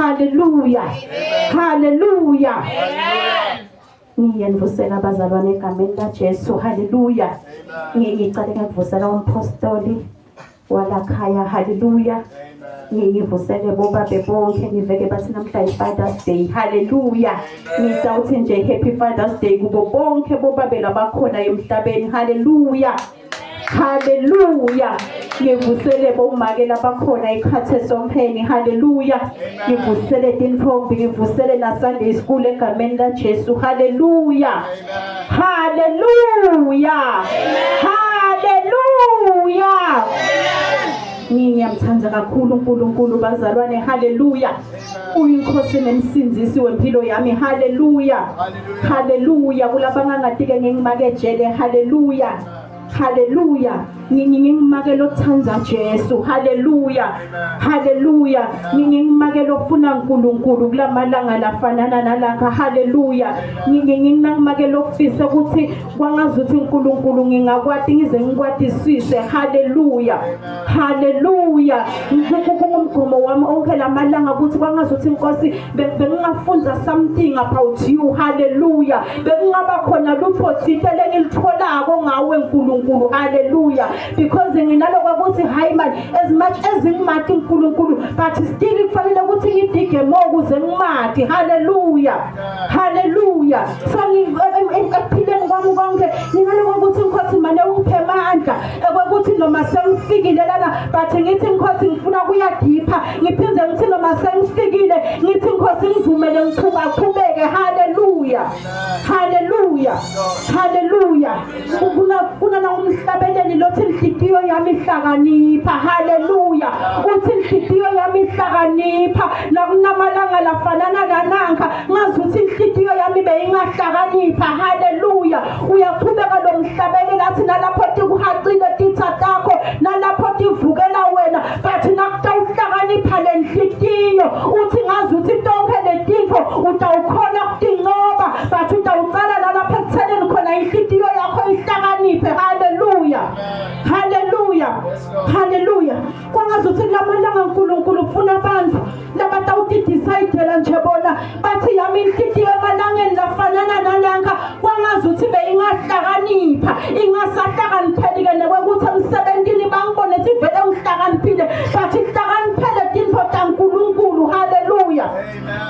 Haleluya, haleluya. Ngiyanivusela abazalwane egameni laJesu. Haleluya. Ngicale ngakuvusela umpostoli walakhaya. Haleluya. Ngivusele bobabe bonke, ngiveke bathi namhla i-Father's Day. Haleluya. Ngitawuthi nje happy Father's Day kubo bonke bobabe labakhona emhlabeni. Haleluya. Haleluya. Ngivusele bomake labakhona ikhathe sompheni. Haleluya. Ngivusele tintombi, ngivusele na Sunday school egameni la Jesu. Haleluya. Haleluya. Haleluya. Ngiyamthanda kakhulu uNkulunkulu bazalwane. Haleluya. Uyinkosi nemsindzisi wempilo yami. Haleluya. Haleluya. Kulabangangatike ngingimakejele. Haleluya. Haleluya. Ngingimake lokuthanda Jesu. Haleluya. Haleluya. Ngingimake lokufuna uNkulunkulu kulamalanga lafanana nalakha. Haleluya. Ngingimake lokufisa ukuthi kwangazuthi uNkulunkulu ngingakwati ngize ngikwatisise. Haleluya. Haleluya. Kungumgomo wami onke lamalanga ukuthi kwangazuthi inkosi bengingafunza something about you. Haleluya. Bekungaba khona lutho thite lengilitholako ngawe uNkulunkulu. Haleluya. Because nginaloko ukuthi hayi man, as much as ngimati uNkulunkulu, but still kufanele ukuthi ngidige more ukuze ngimati. Haleluya. Haleluya. So ekuphileni kwami konke nginaloko ukuthi inkosi mane ungiphe amandla ekwekuthi noma sengifikile lana, but ngithi inkosi ngifuna kuya deeper, ngiphinde ngithi noma sengifikile ngithi inkosi ngivumele ngiqhubaqhubeke. Haleluya. Haleluya. Haleluya. Kuna kuna umhlabeleli lothi inhliziyo yami ihlakanipha. Haleluya. Uthi inhliziyo yami ihlakanipha nakunamalanga lafanana nananka, ngazi ukuthi inhliziyo yami beyingahlakanipha. Haleluya. Uyaqhubeka lo mhlabeleli athi nalapho tikuhaqile titha takho, nalapho tivukela wena, but nakutawuhlakanipha le nhliziyo, uthi ngazi ukuthi tonke letintfo utawukhona kutincoba, but utawucala lalapha ekuthenini khona inhliziyo yakho ihlakaniphe. Haleluya. Haleluya. Haleluya. Kwangazuthi kulamalanga uNkulunkulu ufuna abantu labatawutidisayidela nje bona bathi yami inhliziyo emalangeni lafanana nalanka kwangazuthi beyingahlakanipha, ingasahlakanipheli-ke nekwekuthi emsebentini bangibone thi vele ngihlakaniphile, but ihlakaniphele tintfo taNkulunkulu. Haleluya.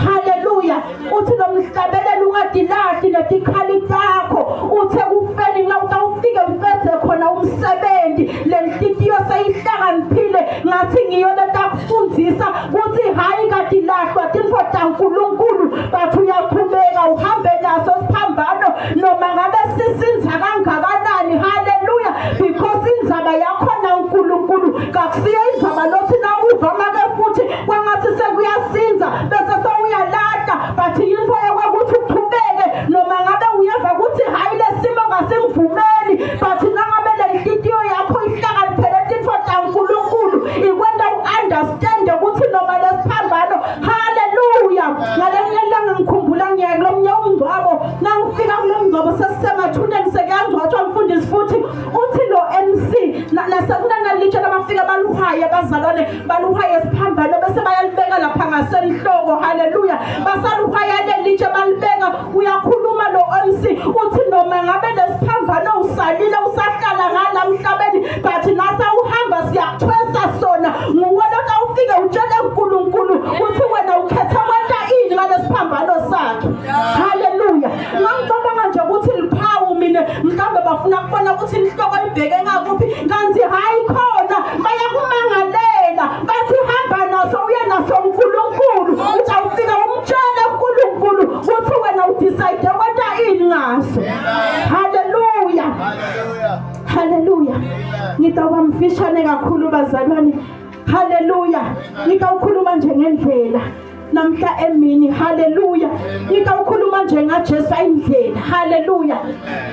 Haleluya. Uthi lo mhlabeleli ungadilahli netikhali takho, uthe kufeni la utawufike uqedze khona umsebenzi, le nhliziyo seyihlakaniphile ngathi ngiyo letakufundzisa kuthi hayi kadilahlwa tintfo taNkulunkulu, but uyaqhubeka uhambe naso siphambano noma ngabe sisinza kangakanani. Haleluya. Because indzaba yakhona uNkulunkulu kakusiyo indzaba lothi nawuva make futhi kwangathi sekuyasinza bese sewuyalahla, but yinto yokuthi uqhubeke noma ngabe uyeva ukuthi hayi lesimo ngasingivumeli, but nangabe le nhliziyo yakho ihlakaniphele tintfo taNkulunkulu ikwenta u-understand ukuthi noma lesiphambano. Haleluya. Ngalenye ilanga ngikhumbula ngiya kulomnye umngcwabo, nangifika kulo mngcwabo sesisemathuneni sekuyangcwatshwa mfundisi, futhi uthi lo MC nasekunanalitshe labafika baluhaye abazalwane, baluhaye esiphambano bese bayalibeka lapha ngasenhloko. Haleluya. Basaluhaya lelitshe balibeka, uyakhuluma lo MC uthi noma ngabe lesiphambano usalile usahlala ngala emhlabeni, but nasa uhamba siyakuthwesa sona, nguwe lota ufike utshele uNkulunkulu uthi wena ukhetha kwenta ini ngalesiphambano sakhe. Haleluya. Ngangicabanga nje ukuthi liphawu mina, mhlawumbe bafuna kubona ukuthi inhloko ibheke ngakuphi, kanti hayi khona bayakumangalela, bathi hamba naso uye naso uNkulunkulu, utawufika umtshele uNkulunkulu ukuthi wena udecide kwenta ini ngaso. Haleluya. Haleluya. Ngitawuba mfishane kakhulu bazalwane. Haleluya. Ngitawukhuluma nje ngendlela namhla emini. Haleluya. Ngitawukhuluma nje ngaJesu ayindlela. Haleluya.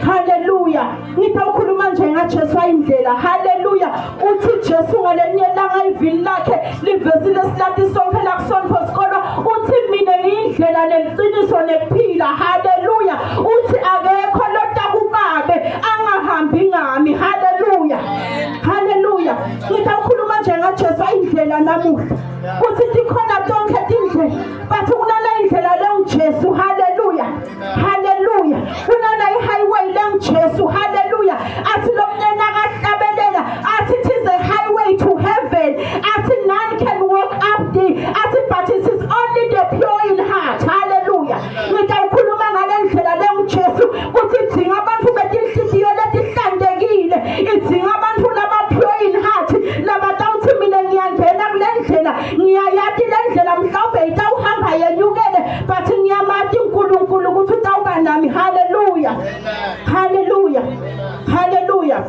Haleluya. Ngitawukhuluma nje ngaJesu ayindlela. Haleluya. Uthi Jesu ngalenye ilanga ivini lakhe livezile silati sonke la kusonto sikolwa, uthi mina ngiyindlela neqiniso nekuphila. Haleluya. Uthi akekho lotakubabe angahambi ngami. Haleluya. Haleluya. Ngitawukhuluma nje ngaJesu ayindlela namuhla, kuthi tikhona tonke tindlela. Athi but it is only the pure in heart. Hallelujah. Ngitawukhuluma ngale ndlela lenguJesu kuthi idzinga abantu betinhliziyo letihlantekile, idzinga abantu laba pure in heart labatawuthi mina ngiyangena kule ndlela, ngiyayati le ndlela mhlawumbe itawuhamba yenyukele but ngiyamati uNkulunkulu ukuthi utawuba nami. Hallelujah. Hallelujah. Hallelujah.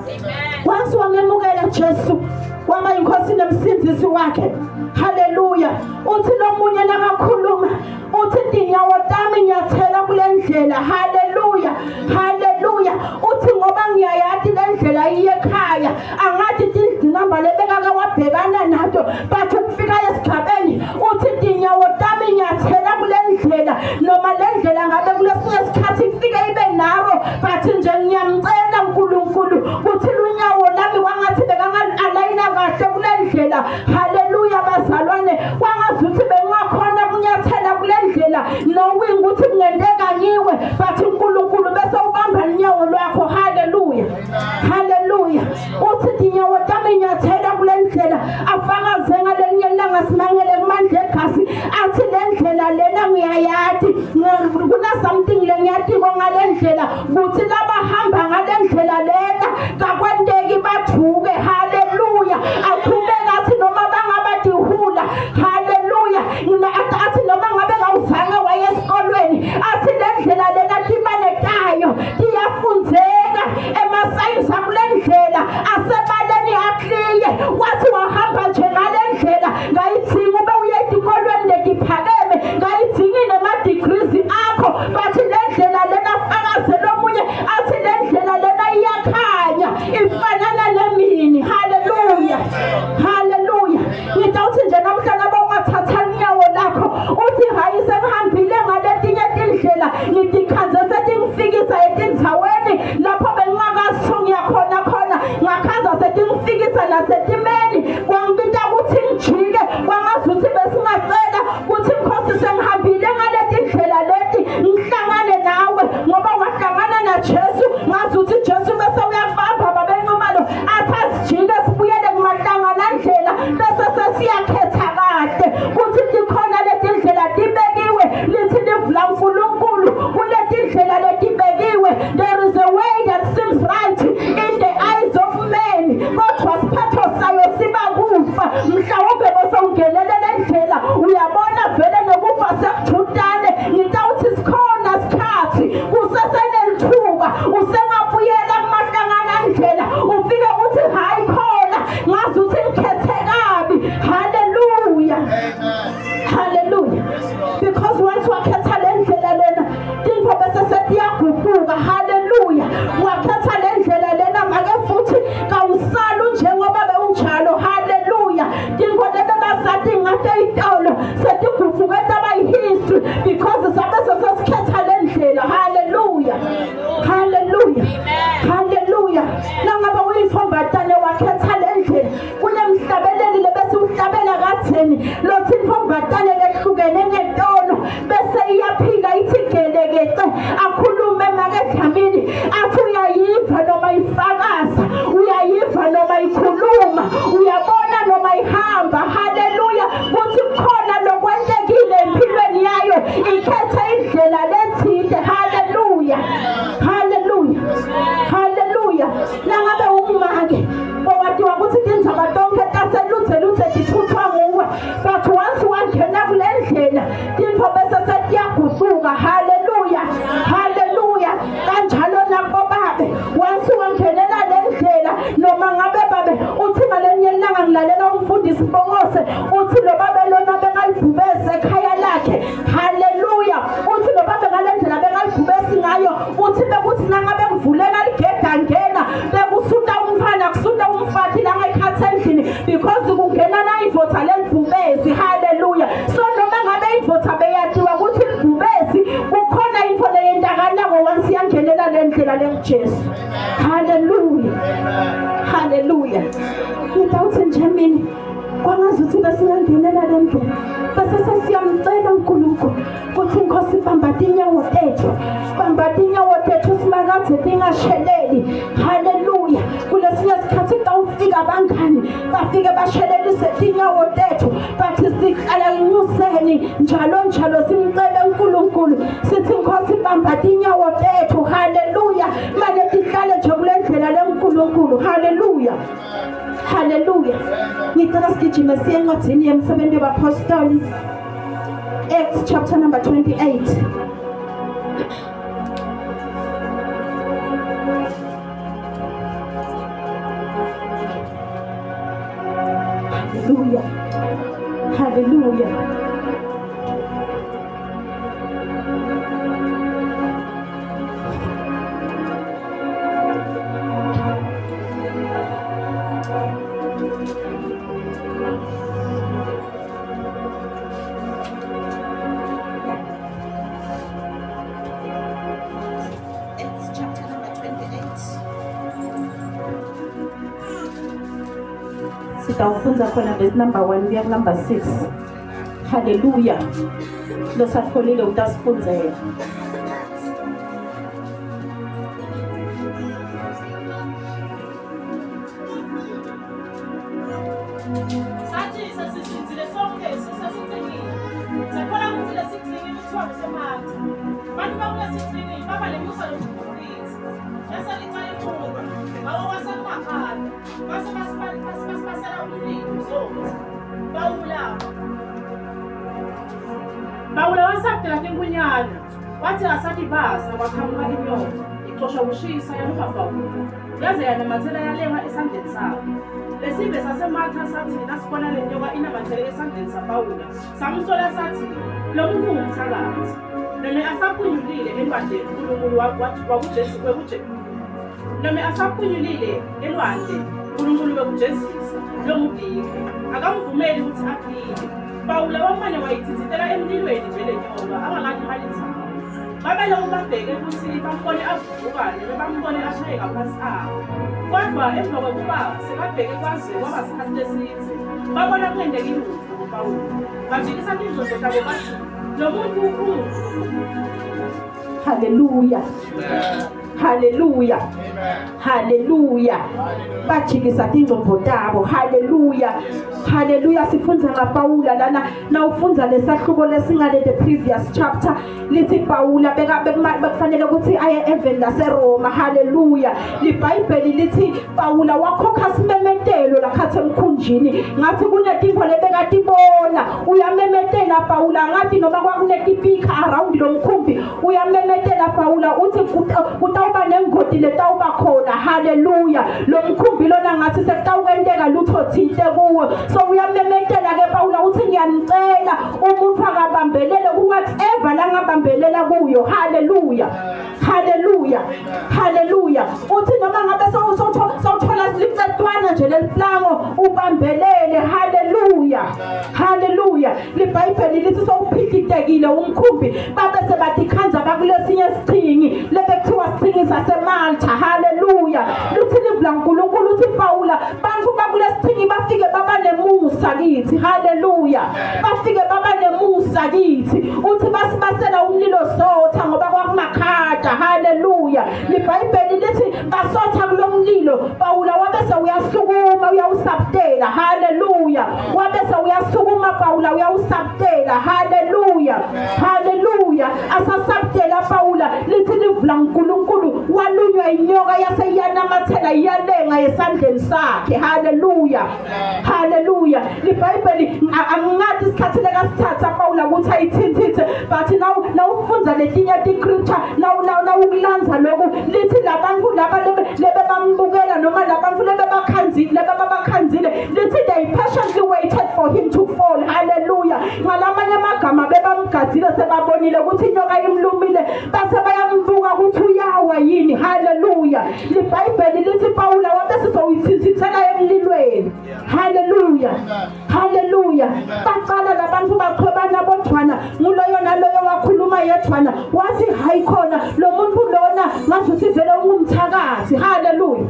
Once wamemukela Jesu waba inkosi nomsindisi wakhe. Hallelujah. Uthi lomunye nakakhuluma uthi tinyawo tami nyathela kule ndlela. Hallelujah. Hallelujah. Uthi ngoba ngiyayati le ndlela iye ekhaya. Angathi tindzinamba lebekake wabhekana nato but ukufika esigabeni uthi tinyawo tami nyathela kule ndlela noma le ndlela ngabe kulesinye isikhathi ifike ibe naro but nje ngiyamcela uNkulunkulu kuthi lunyawo lami kwangathi bekangalayina kahle kule ndlela. Haleluya bazalwane, kwangazuthi bengingakhona kunyathela kule ndlela knowing ukuthi kungenteka ngiwe but uNkulunkulu bese ubamba lunyawo lwakho. Haleluya, haleluya. Uthi tinyawo tami nyathela kule ndlela, afakaze ngalenye ilanga simangele kumandla egazi athi le ndlela lena ngiyayati, kuna something lengiyatiko ngale ndlela kuthi labahamba ngale ndlela lena kakwenteki bathuke. Haleluya. Aqhubeka athi noma bangaba dihula. Haleluya. Athi noma ngabe kawuzange waye esikolweni, athi le ndlela lena timane tayo tiyafundzeka emasayizi akule ndlela asebaleni akliye. Wathi wahamba nje ngale ndlela ngayidzinga ube uye etikolweni letiphakeme, ngayidzingi nema-degrees akho, but le ndlela lena fakaze lomunye athi le ndlela lena iyakhanya ifanana nemini. Haleluya, haleluya. Ngitawuthi nje namhla naba ungathatha lunyawo lakho uthi hayi sengihambile ngaletinye tindlela ngitikhandze setingifikisa etindzaweni lapho bengingakazi ngiyakhona khona, ngakhandza setingifikisa nasetimeni kwangibita ukuthi ngijike, kwangazuthi besingacela kuthi Nkosi sengihambile ngaleti ndlela leti ngihlangane nawe, ngoba wahlangana naJesu ngazuthi Jesu bese uyakubamba babenqumalo athi asijike sibuyele kumahlangana ndlela bese sesiyakhetha kahle kuthi tikhona leti ndlela tibekiwe, lithi livula uNkulunkulu kuleti ndlela letibekiwe. There is a way that seems right in the eyes of men, kodwa siphetho sayo siba kufa. Mhlawumbe bosongenele le ndlela uyabona vele nokufa sekuthutane. Ngitawuthi sikhona sikhathi kusesenelithuba, usengabuyela kumahlangana ndlela ufike uthi hayi khona ngazi ukuthi ngikhethe kabi. Haleluya, haleluya. Because once wakhetha le ndlela lena tintfo bese setiyaguquka. Haleluya. Wakhetha le ndlela lena make futhi kawusalu njengoba bewunjalo. Haleluya. Tintfo lebebasati ngato itolo setiguquke taba yihistory because sabe sesikhetha le ndlela. Haleluya, haleluya, haleluya. Nangabe uyintombatane wakhetha le ndlela, kunemhlabeleli lebesiwuhlabela kadzeni lothi intombatane lehlukene ngetolo bese iyaphila ithi gelekece, akhulume make Dlamini athi uyayiva noma ifakaza, uyayiva noma ikhuluma, uyabona noma ihamba. Haleluya, kuthi kukhona lokwentekile empilweni yayo, ikhethe indlela lethile. Haleluya, haleluya, haleluya. Nangabe ungumake owatiwa ukuthi tindzaba tonkhe taseluthe luthe tithuthwa nguwe, but once wangena kule ndlela tintfo bese setiyaguquka. Haleluya, haleluya. Kanjalo nakubobabe, once wangenela le ndlela, noma ngabe babe uthi ngalenye ilanga ngilalela umfundisi Mbongose uthi lo babe lona bekalibhubese ekhaya lakhe. Haleluya. Uthi lo babe ngale ndlela bekalibhubesi ngayo, uthi bekuthi nangabe kuvuleka ligede angena bekusuta umfana kusuta umfati la ngekhatsi endlini because kungena la indvodza lelibhubesi. Haleluya. So noma ngabe indvodza beyatiwa ukuthi libhubesi, kukhona intfo leyentakalako once yangenela le ndlela lenguJesu. Haleluya, haleluya. Ngitawuthi nje mina kwangazuthi besingangenela le ndlela bese sesiyamcela uNkulunkulu kuthi inkosi bamba tinyawo tethu, bamba tinyawo tethu simakadze tingasheleli. Haleluya. Kulesinye sikhathi xa ufika abangani bafike bashelelise tinyawo tethu, but siqala sithandazeni njalo njalo simcele uNkulunkulu sithi Nkosi bamba tinyawo tethu. Haleluya. Mane tihlale nje kule ndlela leNkulunkulu. Haleluya. Haleluya. Ngicela sigijime siye encwadini yemsebenzi wabapostoli Acts chapter number 28. Hallelujah. Hallelujah. Acts chapter number 28. Sitawufundza khona verse number 1 kuya number 6. Hallelujah. Losatholile utasifundzela. Sathi sesizinzile sonke sesesiqinile. Sathola ukuthi lesiqhingi kuthiwa kuseMalta. Abantu bakulesiqhingi baba nemusa lomkhulu kithi. Lase licala iqhulwa. Ngakho kwase kungakhali. Base basibasela umlilo zokuthi bawubulawa. Bawula wasabdela tinkunyana. Wathi asatibasa kwaqhamuka inyoka. Ixosha kushisa yaluma Pawula. Yaze yanamathela yalenga esandleni sakhe. Lesive saseMaltha sathi nasibona le nyoka inamathele esandleni saPawula, samsola sathi lo muntu ungumthakathi. Nome asaphunyulile elwandle uNkulunkulu nome asaphunyulile elwandle uNkulunkulu wekujezisa lo mudike akamvumeli ukuthi aphile. Pawula wamane wayithithithela emlilweni nje le nyoka angakalimali thawu. Babelokhu babheke ukuthi bambone avuka noma bambone ashayeka phasi abo. Kodwa emva kokuba sebabheke kwaze kwaba sikhathi lesithe, babona kungenteki lutho kuPawulu. Bajikisa tingqondo tabo bathi, lo muntu unguNkulunkulu. Haleluya. Haleluya. Haleluya. Bajikisa tingcondvo tabo. Haleluya. Haleluya sifundza ngaPawula lana nawufundza lesahluko lesingale the previous chapter lithi Pawula beka bekufanele ukuthi aye eveni laseRoma. Haleluya. LiBhayibheli lithi Pawula wakhokha simemetelo lakhathe emkhunjini ngathi kunetintfo lebekatibona uyamemetela Pawula ngathi noma kwakunetipikha around lo mkhumbi uyamemetela Pawula uthi kutawuba nengoti letawuba khona haleluya lo mkhumbi lona ngathi sekutawukwenteka lutho thinte kuwo so uyamemetela ke Pawula uthi ngiyanicela umuntu akabambelele ku whatever langabambelela kuyo haleluya haleluya haleluya uthi noma ngabe sewuthola licetwana nje leliplango ubambelele haleluya haleluya libhayibheli lithi sowuphikitekile umkhumbi babe sebatikhandza bakulesinye isichingi lebekuthiwa sichingi sasemaltha haleluya lithi livu lankulunkulu uthi pawula bantfu bakulesichingi bafike baba nemusa kithi haleluya bafike baba nemusa kithi uthi basibasela umlilo sotha ngoba kwakumakhada haleluya libhayibheli lithi basotha kulomlilo pawula wabese uyasukuma uyawusabutela haleluya wabese uyasukuma Pawula uyawusabutela haleluya haleluya asasabutela Pawula lithi livula uNkulunkulu walunywa inyoka yase iyanamathela iyalenga esandleni sakhe haleluya haleluya libhayibheli angingathi isikhathi lekasithatha Pawula ukuthi ayithintithe but now nawufundza letinye ti-scripture nawukulandza lokhu lithi labantu laba lebe bambukela noma labantu lebe bakhanzile lebe babakhanzile lithi they patiently waited for him to fall haleluya ngalamanye amagama bebamgadzile sebabonile ukuthi inyoka imlumile base bayambuka ukuthi uyawa yini haleluya libhayibheli lithi pawula wabe sizowuyithintithela emlilweni haleluya haleluya baqala labantu bachwebana bodwana nguloyo naloyo wakhuluma yedwana wathi hayi khona lo muntu lona ngazuthi vele ungumthakathi haleluya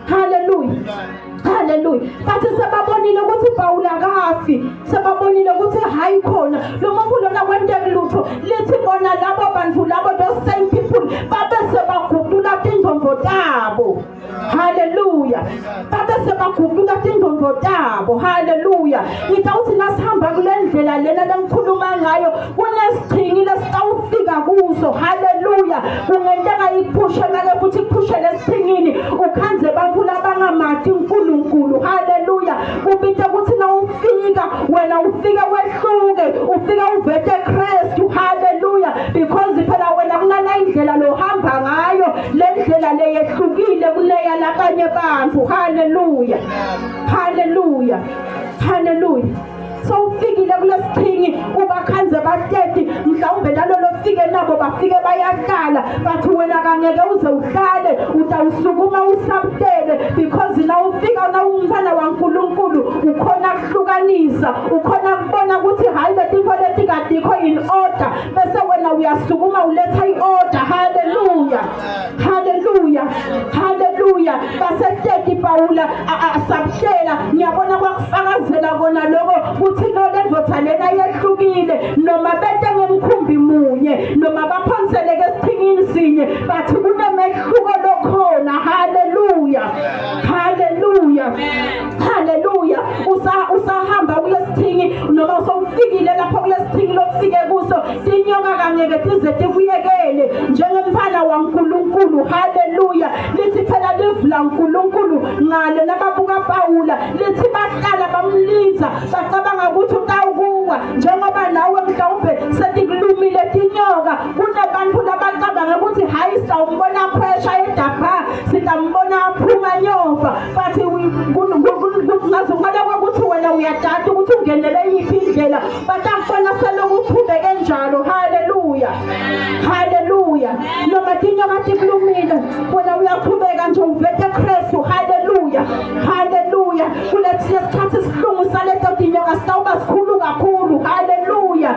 haleluya haleluya bathi sebabonile ukuthi Pawula akafi sebabonile ukuthi hayi khona lo muntu lona kwenteki lutho lithi bona labo bantu labo those same people babe sebaguqula tingcondvo tabo haleluya babe sebaguquka tingcondvo tabo haleluya ngitawuthi nasihamba kule ndlela ndlela lena lengikhuluma ngayo kunesichingi lesitawufika kuso haleluya kungenteka ikuphushe ngale futhi ikuphushele esichingini ukhandze bantfu labangamati uNkulunkulu haleluya kubita ukuthi nawufika wena ufike wehluke ufike uvete Kristu haleluya because phela wena kunala indlela lohamba ngayo le ndlela leyehlukile kuleya labanye bantfu haleluya haleluya haleluya sowufikile kulesichingi ubakhanze bateti mhlawumbe nalolo fike nabo bafike bayahlala bathi wena kangeke uze uhlale utawusukuma usabutele because na ufika nawumntwana waNkulunkulu ukhona kuhlukanisa ukhona kubona ukuthi hayi letinto letikadikho in order bese wena uyasukuma uletha i-order haleluya haleluya haleluya baseteki Pawula asabuhlela ngiyabona kwakufakazela kona lokho kuthi no lendvodza lena yehlukile noma bete ngomkhumbi munye noma baphonseleke esiphingini sinye bathi kunemehluko lokhona haleluya haleluya haleluya usahamba kulesithingi noma usowufikile lapho kulesithingi lofike kuso tinyoka kangeke tize tikuyekele njengemfana waNkulunkulu haleluya lithi phela livu laNkulunkulu ngale nababuka Pawula lithi bahlala bamlinza bacabanga ukuthi utawukuwa njengoba nawe mhlawumbe setikulumile tinyoka kunabantu labacabanga ukuthi hayi sitawumbona khwesha edabha sitambona aphuma nyofa bathi ngazungala ukuthi wena uyadada ukuthi ungenele yiphi indlela batakubona seloku uqhubeke njalo haleluya haleluya noma tinyoka tikulumile wena uyaqhubeka nje uvete Kristu haleluya haleluya kulesinye sikhathi isihlungu saleto tinyoka sitawuba sikhulu kakhulu haleluya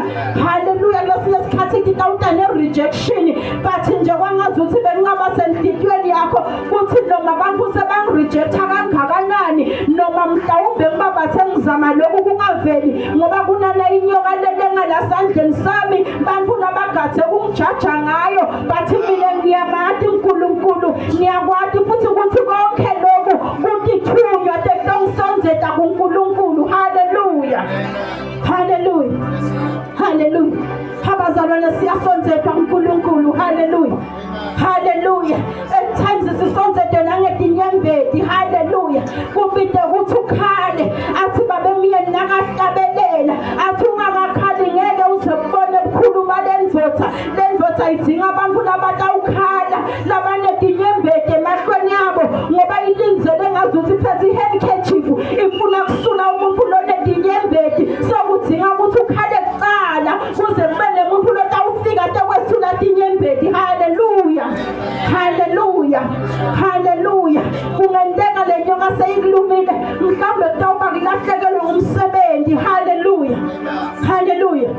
haleluya kulesinye sikhathi titawuta ne-rejection but nje kwangazuthi bekungaba senhlitiyweni yakho kuthi noma abantu sebangirejecta kangakanani noma mhlawumbe kuba bathe ngizama lokhu kungaveli ngoba kunana inyoka lelengalasandleni sami bantu labagadze kungijaja ngayo bathi mina ngiyamati uNkulunkulu ngiyakwati futhi ukuthi konke lokhu kutithunywa tetongisondzeta kuNkulunkulu haleluya haleluya haleluya abazalwane siyasondzetwa kuNkulunkulu haleluya haleluya at times sisondzete nangetinyembeti haleluya kubite ukuthi ukhale athi babemyeni nakahlabelela athi ungakakhali ngeke uze kubone bukhulu balendvodza lendvodza idzinga abantu labatawukhala labanetinyembeti emahlweni abo ngoba ilindzele ngazuthi iphethe i-handkerchief ifuna kusula umuntu lonetinyembeti so kudzinga ukuthi ukhale kucala kuze kube nemuntu lotawufika tekwesula tinyembeti haleluya haleluya haleluya kungenteka le nyoka seyikulumile mhlawumbe kutawuba kulahlekelwe ngumsebenzi haleluya haleluya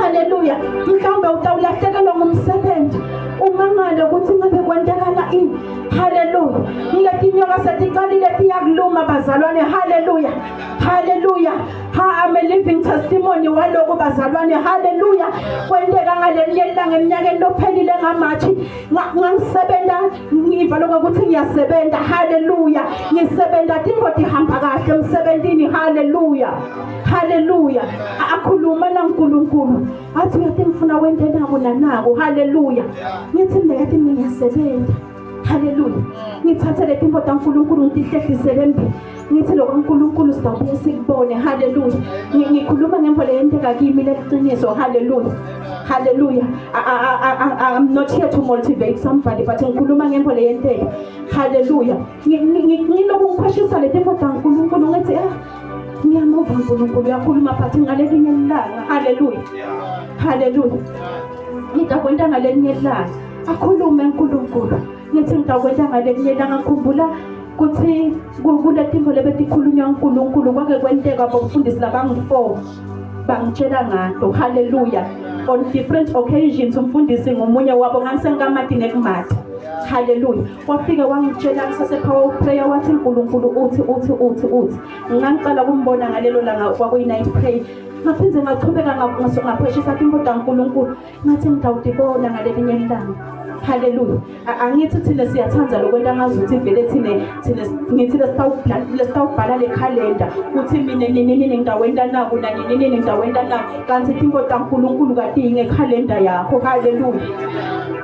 haleluya mhlawumbe utawulahlekelwa ngumsebenzi umangale ukuthi ngabe kwentekala ini haleluya ngiletinyoka setiqalile tiyakuluma bazalwane haleluya haleluya ha I'm a living testimony waloko bazalwane haleluya kwenteka ngalelinye ilanga eminyakeni lophelile ngaMarch ngangisebenza ngiva lokho ukuthi ngiyasebenza haleluya ngisebenza tintfo tihamba kahle emsebentini haleluya haleluya akhuluma naNkulunkulu athi uyathi ngifuna wente nako nanako haleluya ngithi mina yathi mina ngiyasebenza haleluya ngithathe leti ntfo taNkulunkulu ngitihlehlisele embili ngithi lokho uNkulunkulu sizawubuye sikubone haleluya ngikhuluma ngemvo leyenteka kimi leliqiniso haleluya haleluya I'm not here to motivate somebody but ngikhuluma ngemvo leyenteka haleluya ngiloku ngikhweshisa letinto taNkulunkulu ngithi ah ngiyamuva uNkulunkulu uyakhuluma but ngalelinye ilanga haleluya haleluya ngitakwenta ngalelinye ilanga akhulume uNkulunkulu ngithi ngitakwenta ngalelinye ilanga ngikhumbula kuthi kuletintfo lebetikhulunywa uNkulunkulu kwake kwenteka bofundisi labangu-four bangitshela ngato haleluya on different occasions umfundisi ngomunye wabo ngangisengikamati nekumati haleluya wafike wangitshela kusase-power prayer wathi uNkulunkulu uthi uthi uthi uthi ngangicala kumbona ngalelo langa kwakuyi-night pray ngaphinde ngachubeka ngakhweshisa tintfo taNkulunkulu ngathi ngitawutibona ngalelinye ilanga. Haleluya. Angithi thina siyathanda lokwenta ngazuthi vele thina thina ngithi lesitawubhala le calendar uthi mina nini nini ngitawenta naku nanini nini ngitawenta naku kanti tintfo taNkulunkulu kati ngekhalenda yakho. Haleluya.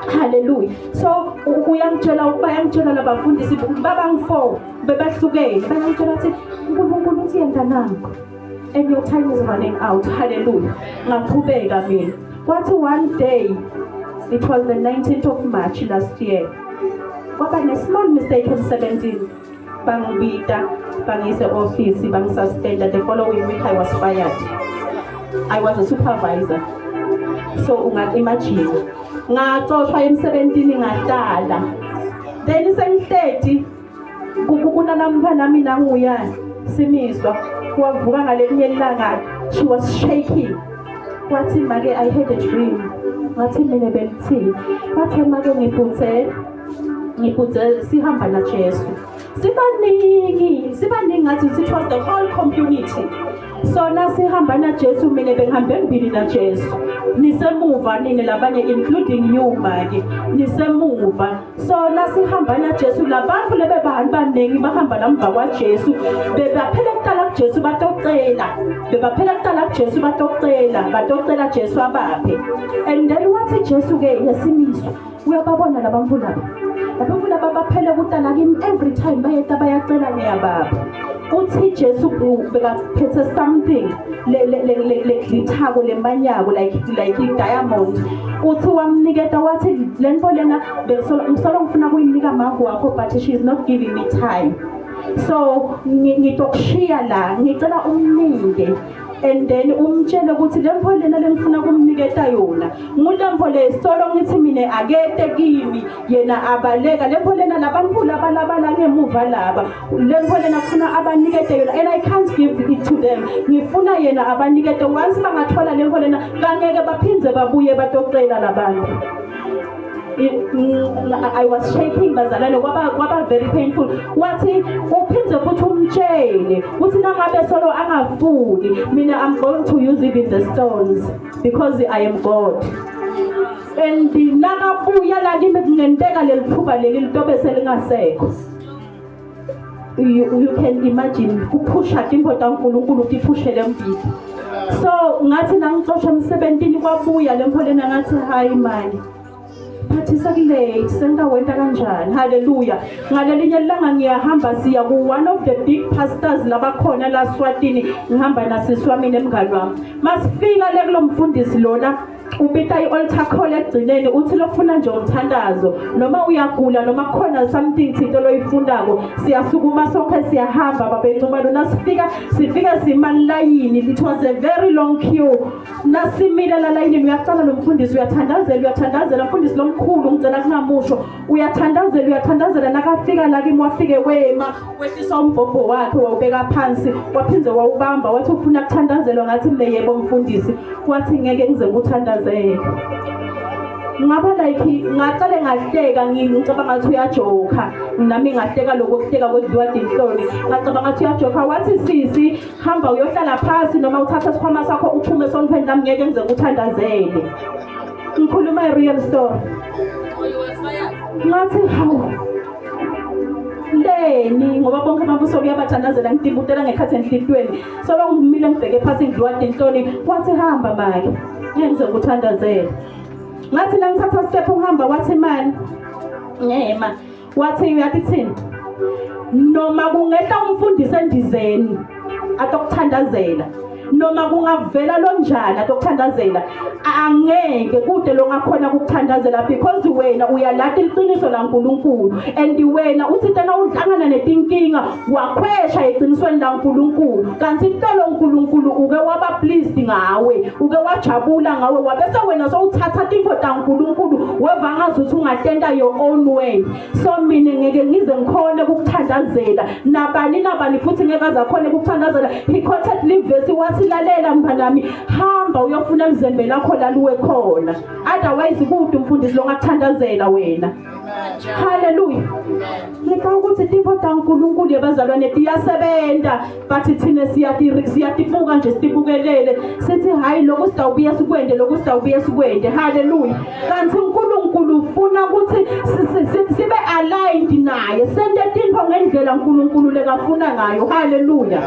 Haleluya. So uyangitshela bayangitshela labafundisi babangu-4 bebahlukene bayangitshela ukuthi uNkulunkulu uthi yenta nanku and your time is running out. Hallelujah. Ngaqhubeka mina. Kwathi one day it was the 19th of March last year. Kwaba ne small mistake emsebenzini. Bangibita bangise office bangisuspenda. The following week I was fired. I was a supervisor. So unga imagine. Ngaxoshwa emsebenzini ngahlala. Then sengihleti kunalomntwana mina nguyani simiswa wavuka ngalelinye ilanga she was shaking wathi make i had a dream ngathi mina belithini wathi make ngiphuthe ngiphuthe sihamba na Jesu sibaningi sibaningi ngathi it was the whole community so nasihamba na Jesu mina bengihambe ngibili na Jesu nisemuva nini labanye including you make nisemuva so nasihamba naJesu labantu lebe bantu baningi bahamba lamva kwaJesu bebaphela kuqala kuJesu batocela bebaphela kuqala kuJesu batocela batocela Jesu abaphe and then wathi Jesu ke yesimiswa uyababona labantu laba labantu laba baphele kuqala kimi every time bayeta bayacela ngiyabapha uthi Jesu bekaphethe something le le le le glitterko lemanyako like like i diamond uthi wamniketa wathi le nto lena bengisolo ngisolo ngifuna kuyinika magu wakho but she is not giving me time so ngitokushiya la ngicela umnike and then umtshele ukuthi le mpho lena lengifuna kumniketa yona ngule mpho le solo ngithi mina akete kimi yena abaleka le mpho lena labantu laba laba ngemuva laba le mpho lena kufuna abanikete yona and I can't give it to them ngifuna yena abanikete once bangathola le mpho lena bangeke baphindze babuye batocela labantu. I was shaking bazalwane kwaba kwaba very painful wathi uphindze futhi umtshele uthi nangabe solo angafuni mina I'm going to use even the stones because I am God and nakabuya la kimi kungenteka leli thuba leli litobe selingasekho. You can imagine kuphusha tintfo taNkulunkulu tiphushele embili. So ngathi nangixoshwa emsebentini kwabuya le mpho lena ngathi hayi mani but sekulate sengingawenta kanjani. Haleluya. Ngalelinye ilanga ngiyahamba siya ku one of the big pastors labakhona la Swatini ngihamba nasisi wami nemngani wami masifika le kulo mfundisi lona ubita i-altar call ekugcineni uthi lofuna nje umthandazo noma uyagula noma kukhona something thito loyifundako siyasukuma sonke siyahamba babencuma nasifika sifika sima layini it was a very long queue nasimile la layinini uyaqala lo mfundisi uyathandazela uyathandazela mfundisi lomkhulu ngicela kungamusho uyathandazela uyathandazela nakafika la kimi wafike wema wehlisa umbhobho wakhe wawubeka phansi waphinde wawubamba wathi ufuna kuthandazelwa ngathi mina yebo mfundisi wathi ngeke ngize ngikuthandazele ngaba like ngaqale ngahleka ngicabanga ngathi uyajoka nami ngahleka lokho kuhleka kwedliwa dinhloni ngacabanga ngathi uyajoka wathi sisi hamba uyohlala phansi noma uthathe isikhwama sakho uphume esontweni lami ngeke ngize ngikuthandazele ngikhuluma i-real story ngathi hawu leni ngoba bonke abantu sokuyabathandazela ngidibutela ngekhathi enhlitweni solo ngimile ngibheke phasi ngidliwa tinhloni wathi hamba make ngeke ngize ngikuthandazele ngathi la ngithatha step uhamba wathi mani ngema wathi uyathi thini noma kungehla umfundisi endizeni atokuthandazela noma kungavela lonjani atokuthandazela angeke kude longakhona ukukuthandazela because wena uyalata iqiniso laNkuluNkulu and wena uthi tena uhlangana netinkinga wakhwesha eqinisweni laNkuluNkulu kanti intolo uNkulunkulu uke waba pleased ngawe uke wajabula ngawe wabese wena sowuthatha tintfo taNkulunkulu weva ngazuthi ungatenta your own way so mina ngeke ngize ngikhone ukukuthandazela nabani nabani futhi ngeke aze akhone ukukuthandazela he quoted le verse wathi lalela mnganami. Hamba uyofuna lizembe lakho laluwe khona. Otherwise kude umfundisi longathandazela wena. Hallelujah. Ngicabanga ukuthi tintfo taNkulunkulu yebazalwane tiyasebenta but thina siyatibuka nje sitibukelele sithi hayi lokhu sitawubuya sikwente lokhu sitawubuya sikwente. Hallelujah. Kanti uNkulunkulu ufuna ukuthi sibe aligned naye sente tintfo ngendlela uNkulunkulu lekafuna ngayo. Hallelujah.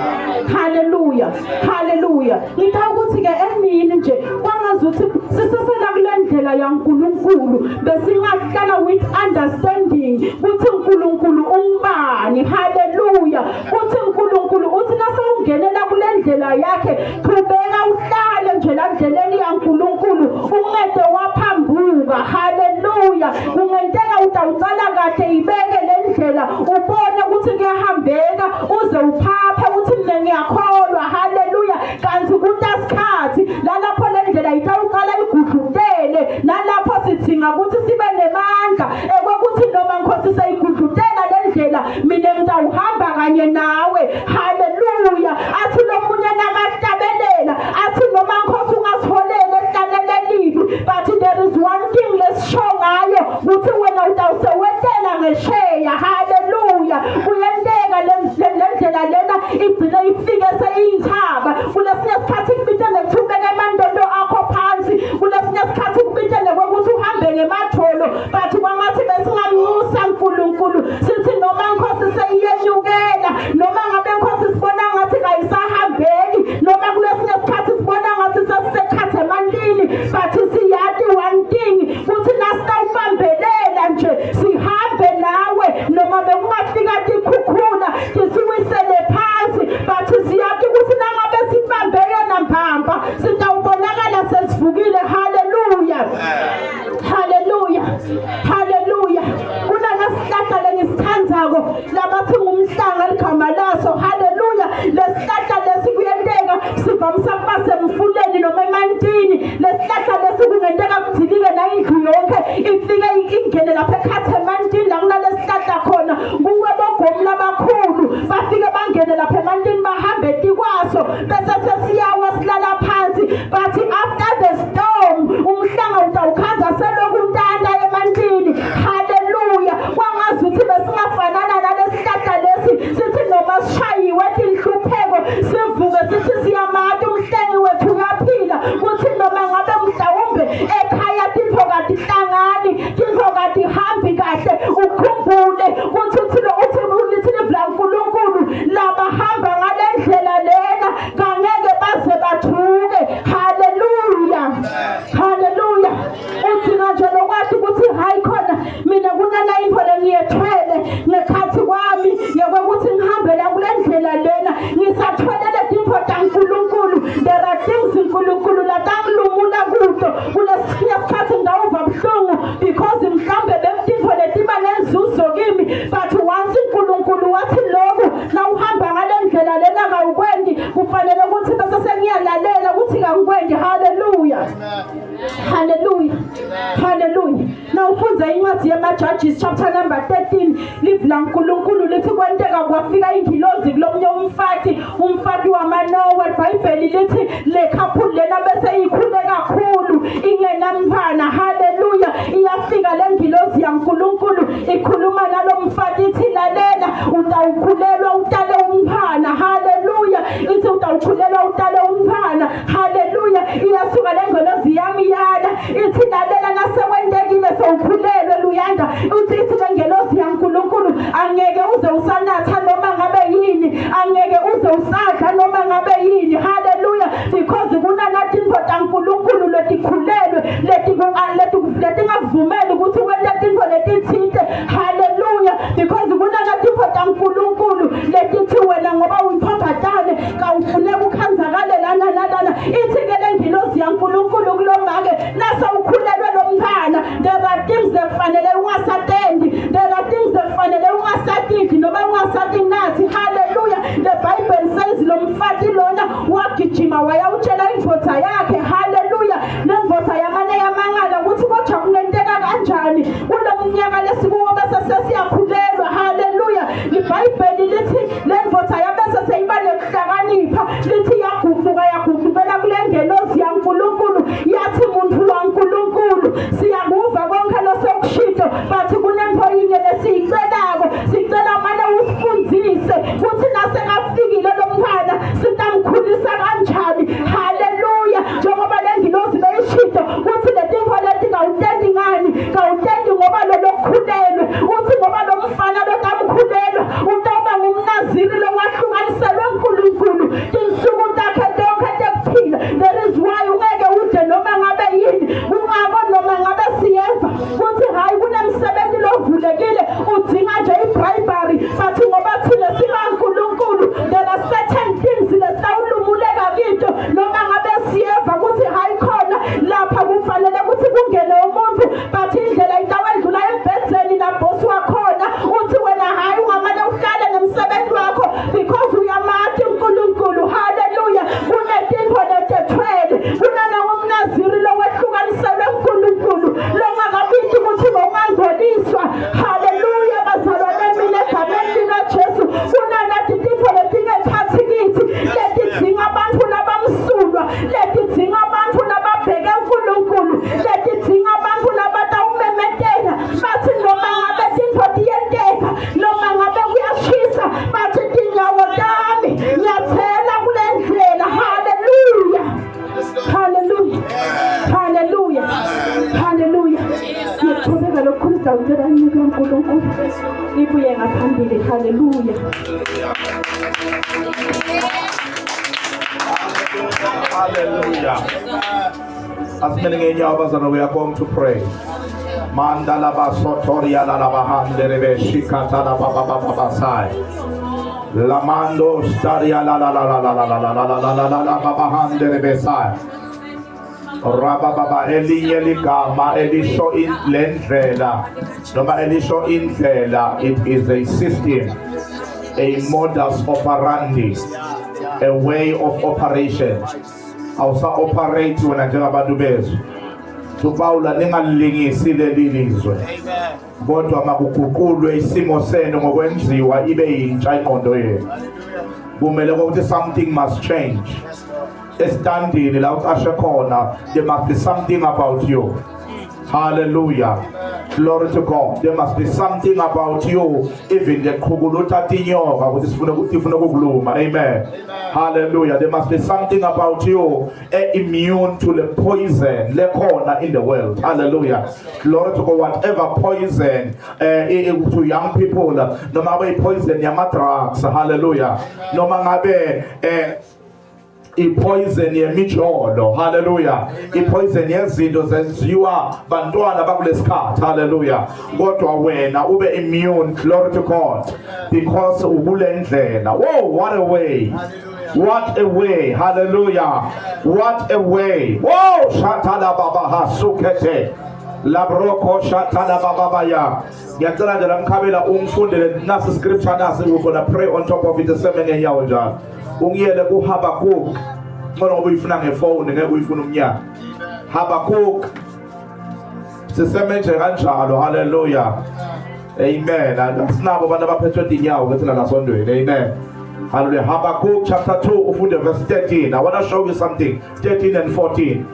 Hallelujah. Hallelujah. Ngicabanga ukuthi ke emini nje kwangazuthi sisesela kule ndlela yaNkulunkulu besingahlala with understanding ukuthi uNkulunkulu umbani. Hallelujah. Uthi uNkulunkulu uthi nasewungenela kule ndlela yakhe qhubeka uhlale nje la ndleleni yaNkulunkulu ungede waphambuka. Hallelujah. Kungenteka utawucala kahle ibeke le ndlela ubone ukuthi kuyahambeka uze uphaphe uthi mina ngiyakholwa. Haleluya. Kanti kutasikhathi lalapho le ndlela itawuqala igudlutele nalapho sidinga ukuthi sibe nemandla ekwekuthi noma Nkosi seyigudlutela le ndlela mina ngitawuhamba kanye nawe. Haleluya. Athi lomunye nakahlabelela athi noma Nkosi ungasiholele ehlalele elibi but there is one thing lesisho ngayo ukuthi wena utawusewetela ngesheya. Haleluya. Kuyenteka le ndlela lena igcine ifike seyiyinthaba. Kulesinye isikhathi kubitele kuthi ubeke amandondo akho phansi, kulesinye isikhathi kubitele ukuthi uhambe ngematholo but kwangathi besingamnxusa uNkulunkulu sithi noma Nkosi seyiyenyukela noma ngabe Nkosi sibona ngathi kayisahambeki noma kulesinye isikhathi sibona ngathi sesisekhathe emantini but siyati one thing kuthi nasitawubambelela nje sihambe nawe noma bekungafika tikhukhula tisiwisele phansi but siyati ukuthi nangabe sibambe yona mbamba sitawubonakala sesivukile. Haleluya. Haleluya. Haleluya. Kunalesihlahla lengisithandzako labathi ngumhlanga ligama laso. Haleluya. Lesihlahla lesi kuyenteka sivamisa kuba semfuleni noma emantini. Lesihlahla lesi kungenteka kudilike nayindlu yonke ifike ingene lapha ekhathe emantini la kunalesihlahla khona. Kuwe bogomu labakhulu bafike bangene lapha emantini bahambe tikwaso bese sesiyawa silala phansi but after the storm umhlanga utawukhanza selokhu untanta emantini. Haleluya. Kwangazi ukuthi besingafanana nalesihlahla lesi sithi noma sishayiwe tinhlupheko sivuke sithi siyamati umhlengi wethu uyaphila kuthi noma ngabe mhlawumbe ekhaya tintfo katihlangani tintfo katihambi kahle ukhumbule kuthi uthi uthi lithi livi laNkulunkulu labahamba ngale ndlela lena kangeke baze bathuke. Haleluya. Haleluya. Uthi manje lokwazi ukuthi hayi khona mina kunala into lengiyethwele ngekhathi kwami yokuthi ngihambe la kule ndlela lena ngisathwelele tintfo taNkulunkulu. There are things uNkulunkulu latangilumula kuto kulesinye isikhathi ngawuva buhlungu because mhlambe bekutintfo letiba nenzuzo kimi but once uNkulunkulu wathi lokhu nawuhamba ngale ndlela lena kawukwendi kufanele ukuthi bese sengiyalalela ukuthi kangikwendi. Haleluya. Haleluya. Haleluya. Nawufunda incwadi yema-Judges chapter number 13 livi laNkulunkulu lithi kwenteka kwafika ingilozi kulomnye umfati, umfati wamaNowa. IBhayibheli lithi le couple lena bese ikhule kakhulu ingenamntwana. Haleluya. Iyafika le ngilozi yaNkulunkulu ikhuluma nalo mfati ithi lalela utawukhulelwa utale umntwana. Haleluya. Ithi utawukhulelwa utale umntwana. Haleluya. Iyasuka le ngelozi yami yala ithi lalela nasekwentekile sewukhulelwe Luyanda. Uthi ithi le ngelozi yaNkulunkulu angeke uze usanatha noma ngabe yini, angeke uze usadla noma ngabe yini. Haleluya. Because kunanatintfo taNkulunkulu letikhulelwe letingakuvumeli ukuthi wente tintfo letitsite. Haleluya. Because kunanatintfo taNkulunkulu letithi wena ngoba uyintombazane kawufuneka ukhanzakale lana nalana. Ithi ke le ngilozi yaNkulunkulu kulomake nasewukhulelwe lo mntwana there are things ekufanele ungasatendi, there are things ekufanele ungasatidli noma ungasatinathi. Haleluya. The Bible says lo mfati lona wagijima wayawutshela indvodza yakhe. Haleluya. Lendvodza yamane yamangala ukuthi kodwa kungenteka kanjani kulo mnyaka lesikuwo bese sesiyakhulelwa. Haleluya. IBhayibheli lithi lendvodza yabese seyiba nekuhlakanipha lithi yaguquka yaguqukela kule ngelozi yaNkulunkulu. Kutsi letintfo leti kawutenti ngani? Kawutenti ngoba lolokhulelwe. Utsi ngoba lomfana lotamkhulelwa utawuba ngumnaziri lowahlukaniselwe uNkulunkulu tinsuku takhe tonkhe tekuphila. That is why ungeke udle noma ngabe yini. Kungako noma ngabe siyeva kutsi hhayi kunemsebenti lovulekile udzinga nje i-bribery but ngoba thina sibaNkulunkulu there are certain things lesitawulumuleka kito noma ngabe siyeva kutsi hhayi khona lapha kufanele kutsi kungene umuntu but indlela itawendlula embhedzeni nabhosi wakhona uthi wena hhayi ungamane uhlale nemsebenzi wakho because uyamati uNkulunkulu. Haleluya! Kunetintfo letethwele, kunanangumnaziri lowehlukaniselwe uNkulunkulu longakabiti kutsi ngongangcoliswa. Haleluya bazalwane, mina egameni likaJesu kunalati tintfo letingekhatsi kitsi letidzinga bantfu labamsulwa, letidzinga bantfu lababheke uNkulunkulu, letidzinga bantfu labatawumemetela bathi noma ngabe tintfo tiyenteka noma ngabe kuyashisa bathi tinyawo tami ngiyathela kule ndlela. Haleluya, haleluya, haleluya, haleluya. Ngiyaqhubeka lokukhulu sawucela inyuka uNkulunkulu ibuye ngaphambili. Haleluya. Hallelujah. Asimele ngenyawo bazalwane, we are going to pray. Mandala basotoria la la bahandere be shikata la ba ba ba ba ba sai. Lamando staria la la la la la la la la la la la la la ba bahandere be sai. Rabababa elinye ligama elisho lendlela noma elisho indlela, it is a system, a modus operandi, a way of operation. Awusa operate wena njengabantu bezwe. UPawula ningalilingisi leli lizwe, kodwa makuguqulwe isimo senu ngokwenziwa ibe yintsha ingqondo yenu. Kumele ukuthi something must change estandini la uqashe khona. There must be something about you. Hallelujah, glory to God. There must be something about you, even the qhukuluta tinyoka ukuthi sifuna ukuthi ifuna ukukuluma. Amen, hallelujah. There must be something about you eh, immune to the poison lekhona in the world. Hallelujah, glory to God. Whatever poison eh, to young people, noma ngabe poison yama drugs, hallelujah, noma ngabe eh ipoison yemijolo, haleluya, ipoison yezinto zenziwa bantwana bakulesikhathi, haleluya, kodwa wena ube immune, glory to God, because ukulendlela. Oh, what a way! What a way! Hallelujah! What a way! Whoa! Shatala baba hasukete. Labroko shatala baba baya. Ngiyacela nje lamkhabela ungifundele nasi scripture nasi, we're gonna pray on top of it eseme ngenyawo njalo. Ungiyele kuHabakkuk. Ngcono ngoba uyifuna ngefoni, ngeke uyifuna umnyaka. Habakkuk. Siseme nje kanjalo. Hallelujah. Amen. Asinabo abantu abaphethwe tinyawo ke thina lasondweni. Amen. Hallelujah. Habakkuk chapter 2 ufunde verse 13. I want to show you something. 13 and 14.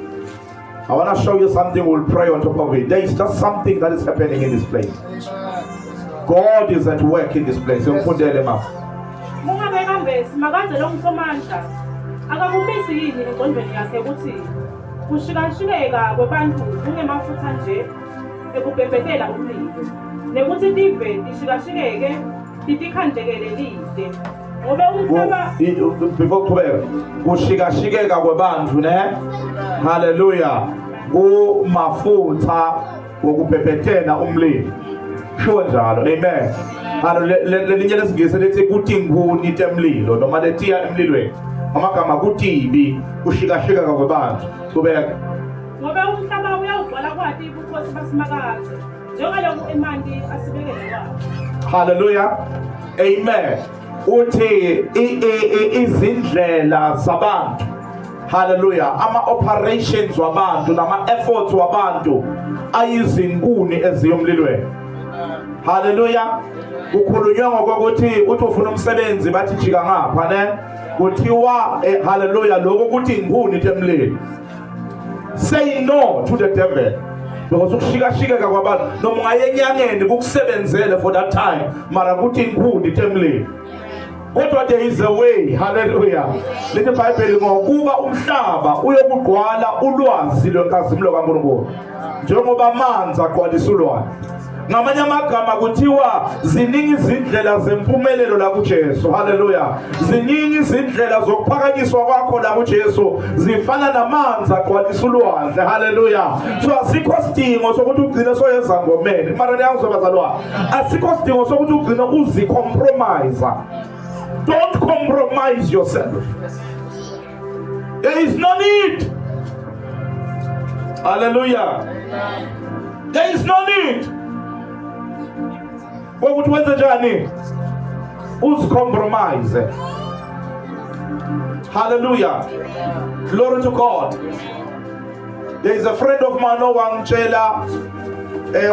I want to show you something. We'll pray on top of it. There is just something that is happening in this place. God is at work in this place. Ngifundele mama. Kungabe kambe Simakadze longuSomandla akakumisi yini engcondvweni yakhe kutsi kushikashikeka kwebantfu kungemafutsa nje ekubhebhetela umlilo, nekutsi tive tishikashikeke titikhandlekele lite, ngobe umhlaba Before kuqhubeka, kushikashikeka kwebantfu ne, haleluya, kumafutha wokubhebhetela umlilo, sho njalo. Amen, haleluya. Lelinye lesingisi lithi kutinguni temlilo noma letiya emlilweni, amagama kutibi kushikashikeka kwebantfu. Qhubeka. Ngobe umhlaba uyawugcwala kwati bukhosi baSimakadze, njengaloku emanti asibekele kwawo. Hallelujah. Amen. Uthi izindlela zabantu. Hallelujah. Ama operations wabantu nama efforts wabantu ayizinkuni eziyomlilweni. Hallelujah. Kukhulunywa ngokuthi uthi ufuna umsebenzi bathi jika ngapha ne. Kuthiwa eh, hallelujah, lokho kuthi inkuni temlilo. Say no to the devil. Because ukushikashikeka kwabantu noma ungaye enyangeni kukusebenzele for that time, mara kuthi inkuni temlilo. Kodwa there is a way. Hallelujah. Lithi iBhayibheli ngokuba umhlaba uyokugqwala ulwazi lwenkazimulo kaNkulunkulu. Njengoba amanzi agqwalisa ulwandle. Ngamanye amagama kuthiwa ziningi izindlela zempumelelo la kuJesu. Haleluya. Ziningi izindlela zokuphakanyiswa kwakho la kuJesu, zifana namanzi agcwalisa ulwandle. Haleluya. So asikho sidingo sokuthi ugcine soyenza ngomeni. Mara niyangizwa bazalwane. Asikho sidingo sokuthi ugcine uzicompromise. Don't compromise yourself. There is no need. Hallelujah. There is no need. Wokuthi wenze njani? Uzicompromise. Hallelujah. Glory to God. There is a friend of mine owangitshela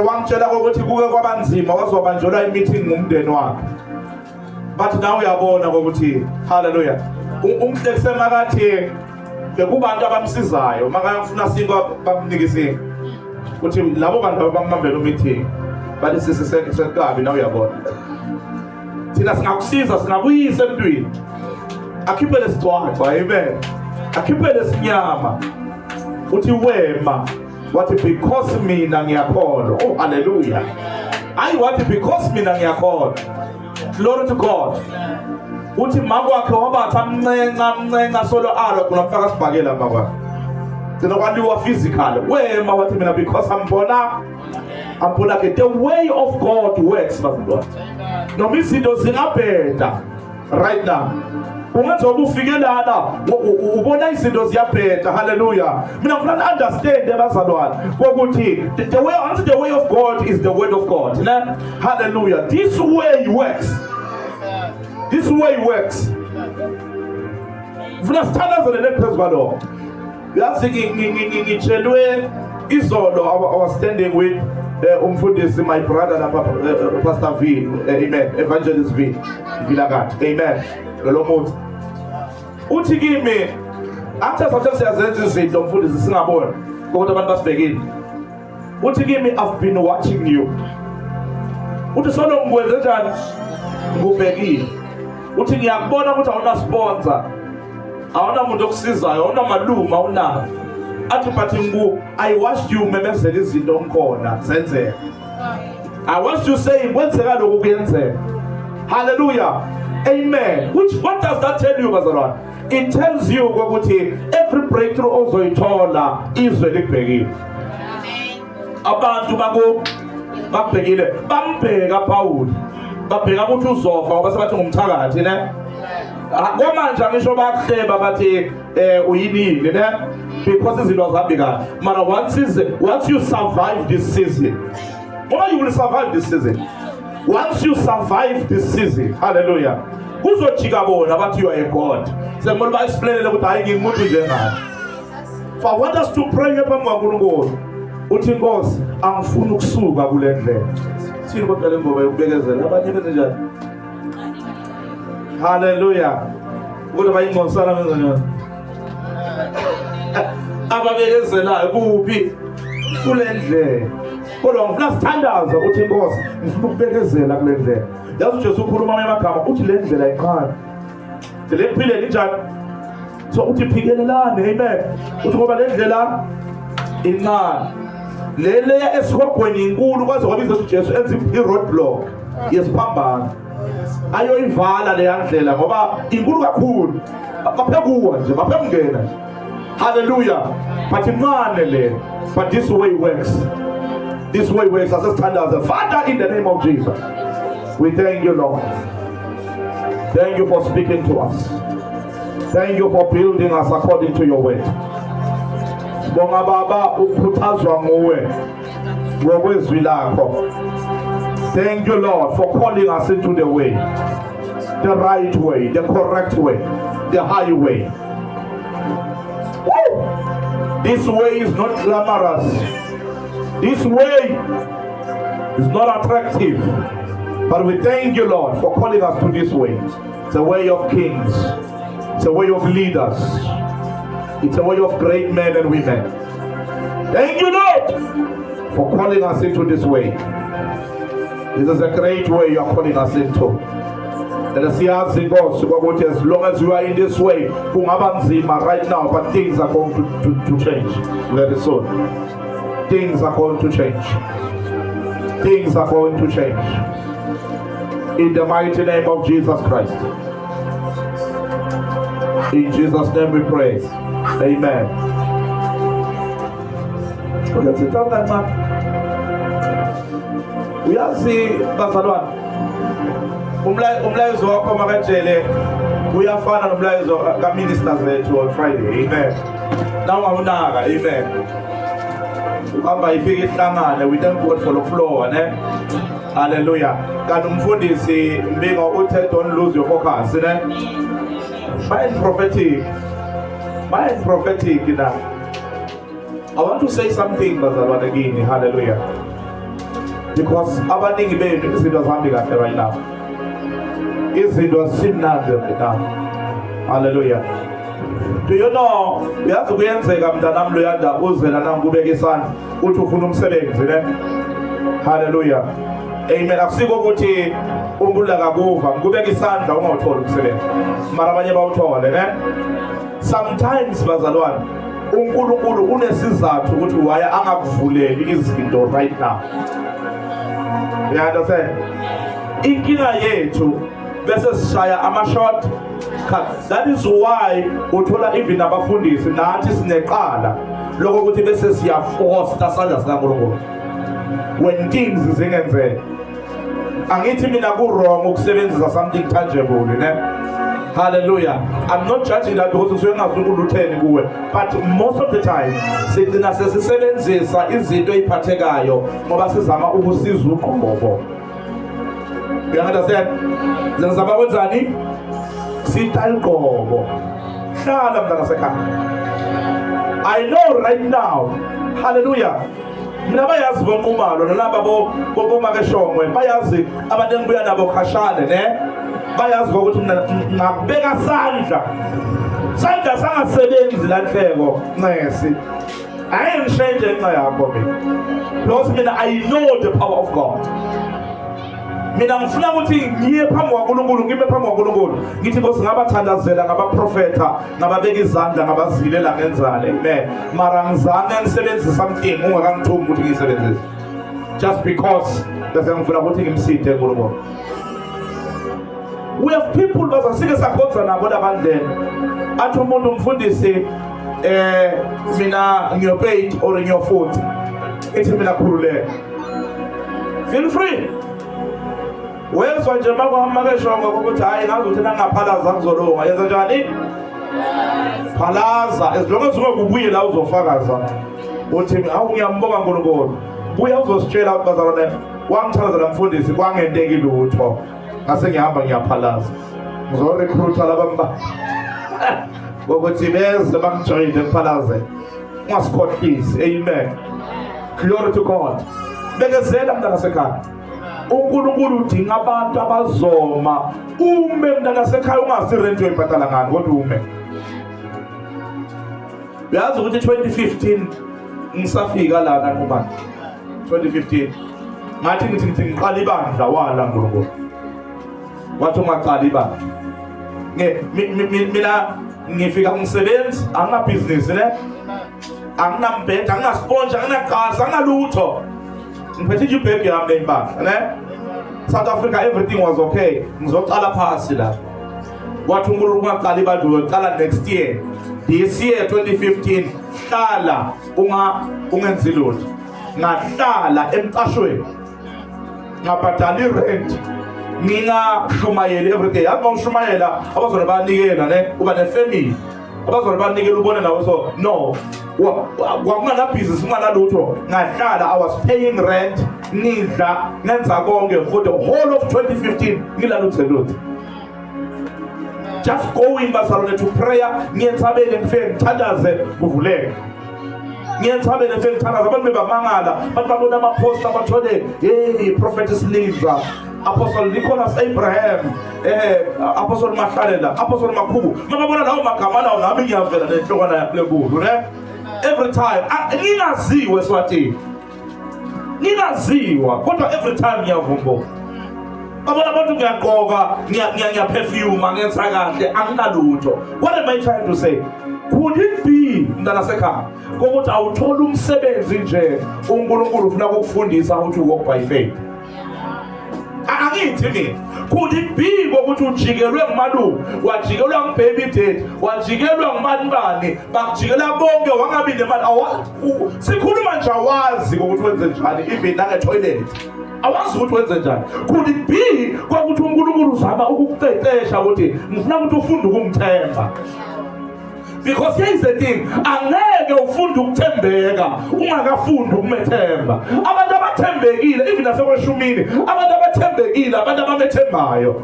wangitshela ukuthi kuke kwabanzima wazobanjelwa i-meeting ngumndeni wakhe. But now uyabona ukuthi hallelujah. Umhlekise makathi bekubantu abamsizayo makafuna sinkwa bamnika isinkwa. Uthi labo bantu abambambela umeeting bathi sisi sekabi na uyabona. Thina singakusiza singakuyisa emntwini. Akhiphe lesigcwagcwa amen. Akhiphe lesinyama. Uthi wema wathi because mina ngiyakholwa. Oh hallelujah. Ayi wathi because mina ngiyakholwa. Glory to God. Uthi makwakhe wabatha amncenca amncenca solo alwa kuna mfaka sibhakela makwakhe. Gcina kwaliwa physical. Wema wathi mina because I'm born I'm born again. The way of God works bazalwane. Noma izinto zingabheda right now. Ungenza ubufike lana ubona izinto ziyabheda. Hallelujah. Mina ngifuna understand abazalwane ukuthi the way unto the way of God is the word of God. Ne? Hallelujah. This way works. This way works. Ngifuna sithandazele lephezu kwalokho. Yazi ngitshelwe izolo I was standing with umfundisi my brother lapha Pastor V amen Evangelist V Vilakati amen lo muntu uthi kimi after sometimes siyazenza izinto mfundisi singaboni kodwa abantu basibhekile uthi kimi I've been watching you uthi solo ngikwenze njani ngubhekile uthi ngiyakubona ukuthi awuna sponsor awunamuntu okusizayo awunamalume awunabo athi but ngu I watched you memezela izinto ngikhona zenzeka I watched you saying kwenzeka lokhu kuyenzeka. Hallelujah. Amen. Which what does that tell you bazalwane? It tells you ukuthi every breakthrough ozoyithola izwe likubhekile. Abantu baku bakubhekile bambheka Paul. Babheka ukuthi uzofa ngoba sebathi ngumthakathi ne. Kwamanje angisho bakuhleba bathi uyinini ne because izinto azihambi kahle. Mara once you survive this season, ngoba you will survive this season. Once you survive this season, hallelujah, kuzojika bona bathi you are a god. Sekumele ba-explainele ukuthi hayi ngingumuntu njengawe. For I want us to pray phambi kwaNkulunkulu. Uthi Nkosi, angifuni ukusuka kule ndlela. Thini kodwa le ngoba yokubekezela abanye benze njani? Hallelujah. Kodwa bayingcosana benze njani? Ababekezelayo kuphi? Kule ndlela. Kodwa ngifuna sithandaze ukuthi Nkosi, ngifuna ukubekezela kule ndlela. Yazi uJesu ukhuluma amanye amagama uthi le ndlela iqala. Le kuphileni injani? So uthi phikelelani, amen. Uthi ngoba le ndlela incane. Le leya esihogweni inkulu kwaze kwabiza uJesu enza i-road block yesiphambano. Ayoyivala leya ndlela ngoba inkulu kakhulu. Baphekuwa nje, baphekungena nje. Hallelujah. But incane le. But this way works. This way works. Asesithandaze. Father, in the name of Jesus, we thank you, Lord. Thank you for speaking to us. Thank you for building us according to your word. Sibonga baba ukukhuthazwa nguwe ngokwezwi lakho. Thank you, Lord, for calling us into the way, the right way, the correct way, the highway. Woo! This way is not glamorous. This way is not attractive. But we thank you, Lord, for calling us to this way. It's a way of kings. It's a way of leaders. It's a way of great men and women. Thank you, Lord, for calling us into this way. This is a great way you are calling us into. And siyazi Nkosi ukuthi as long as you are in this way kungaba nzima right now but things are going to change very soon. Things are going to change. Things are going to change. In the mighty name of Jesus Christ. In Jesus' name we pray. Amen. Uyathintana kancane. Uyazi bazalwane umlayezo wakho makajele uyafana nomlayezo kaminister zethu on Friday. Amen. Nawungawunaka, amen. Uhamba ifike ihlangane we thank God for the floor ne. Hallelujah. Kanti umfundisi Mbingo uthe don't lose your focus ne. Mind prophetic. Mind prophetic na. I want to say something bazalwane kini. Hallelujah. Because abaningi benu izinto azihambi kahle right now. Izinto azisimnandi right now. Hallelujah. Do you know uyazi kuyenzeka mntanami loyanda uze lana ngikubeka isandla uthi ufuna umsebenzi ne? Hallelujah. Amen. Akusiko ukuthi uNkulunkulu akakuva ngikubeka isandla ungawutholi umsebenzi. Mara abanye bawuthole ne? Sometimes bazalwane uNkulunkulu unesizathu ukuthi why angakuvuleli izinto right now. You understand? Inkinga yethu bese sishaya ama short cut. That is why uthola even abafundisi nathi sineqala lokho ukuthi bese siyafosta sandla sikaNkulunkulu. When things zingenzeka angithi mina ku wrong ukusebenzisa something tangible ne hallelujah i'm not judging that because usuke ngazi uNkulunkulu utheni kuwe but most of the time sigcina sesisebenzisa izinto eziphathekayo ngoba sizama ukusiza uqobo you understand sizama kwenzani sitha iqobo hlala mntana sekhaya i know right now hallelujah mina bayazi bonqumalo nalaba bomakeshongwe bayazi abantu engibuya nabo khashane ne bayazi ukuthi mina ngakubeka sandla sandla sangasebenzi la nhleko ncesi ayengishenje ngenxa yakho mina because mina i know the power of god mina ngifuna ukuthi ngiye phambi kwaNkulunkulu ngime phambi kwaNkulunkulu ngithi Nkosi ngabathandazela ngabaprofetha ngababeka izandla ngabazilela ngenzani amen mara ngizange ngisebenzise something ungakangithumi ukuthi ngiyisebenzise just because bese ngifuna ukuthi ngimside uNkulunkulu we have people bazasike sakhonza nabo labandleni athi umuntu umfundisi eh mina ngiyopaint or ngiyofutha ithi mina khululeka feel free wezwa nje makuhamba keshongo ukuthi hayi ngazi ukuthi nangaphalaza kuzolunga yenza njani phalaza as long as ungakubuye la uzofakaza uthi awu ngiyambonga uNkulunkulu buya uzositshela bazalwane wangithandazela mfundisi kwangenteki lutho ngase ngihamba ngiyaphalaza ngizorecruita laba mba ngokuthi beze bangijoyine ngiphalaze ungasikhohlisi amen glory to god bekezela mntana sekhaya uNkulunkulu udinga abantu abazoma ume mntana sekhaya ungazi rent uyibhadala ngani kodwa ume uyazi ukuthi 2015 ngisafika lana ngoba 2015 ngathi ngithi ngithi ngiqala ibandla wala uNkulunkulu wathi ungaqala ibandla mina ngifika ngisebenzi anginabhizinisi ne anginambhede anginasponge anginagasi anginalutho ngiphethe nje ibhegi yami ney'mpahla ne South Africa everything was okay ngizoqala phasi la wathi uNkulunkulu ungaqali ibandla uyoqala next year this year 2015 hlala unga ungenzi lutho ngahlala emqashweni ngabhadala irent ngingashumayeli everyday yazi uma ushumayela abazona bayanikela ne uba nefamily abazona banikela ubone nawe so no kwakunganabhizinisi kunganalutho ngahlala i was paying rent ngidla ngenza konke for the whole of 2015 ngilaluthe lutho just go in bazalwane to prayer ngiyentsabeni ngifike ngithandaze kuvuleke ngiyenthabeni ngifike ngithandaze abantu bebamangala abantu babona amaphosta bathole hey prophet Silinza Apostle Nicholas Abraham eh Apostle Mahlalela Apostle Makhubu mababona lawo magama lawo nami ngiyavela nenhlokwana yakhe lenkulu ne every time ngingaziwe Eswatini ngingaziwa kodwa every time ngiyavumbuka. Babona abantu ngiyagqoka, ngiyaperfume, ngenza kahle, anginalutho. What am I trying to say? Could it be mntana sekhaya kokuthi awuthola umsebenzi nje uNkulunkulu ufuna ukukufundisa how to walk by faith? Angithi mina could it be kokuthi ujikelwe ngumalume, wajikelwa ngubaby daddy, wajikelwa ngubani bani, bakujikela bonke wangabi nemali. Sikhuluma nje awazi ukuthi wenze njani even nange toilet. Awazi ukuthi wenze njani. Could it be kwakuthi uNkulunkulu uzama ukukuqeqesha ukuthi ngifuna ukuthi ufunde ukumthemba. Because here is the thing, angeke ufunde ukuthembeka ungakafundi ukumethemba. Abantu abathembekile even nasekweshumini, abantu abathembekile, abantu abamethembayo.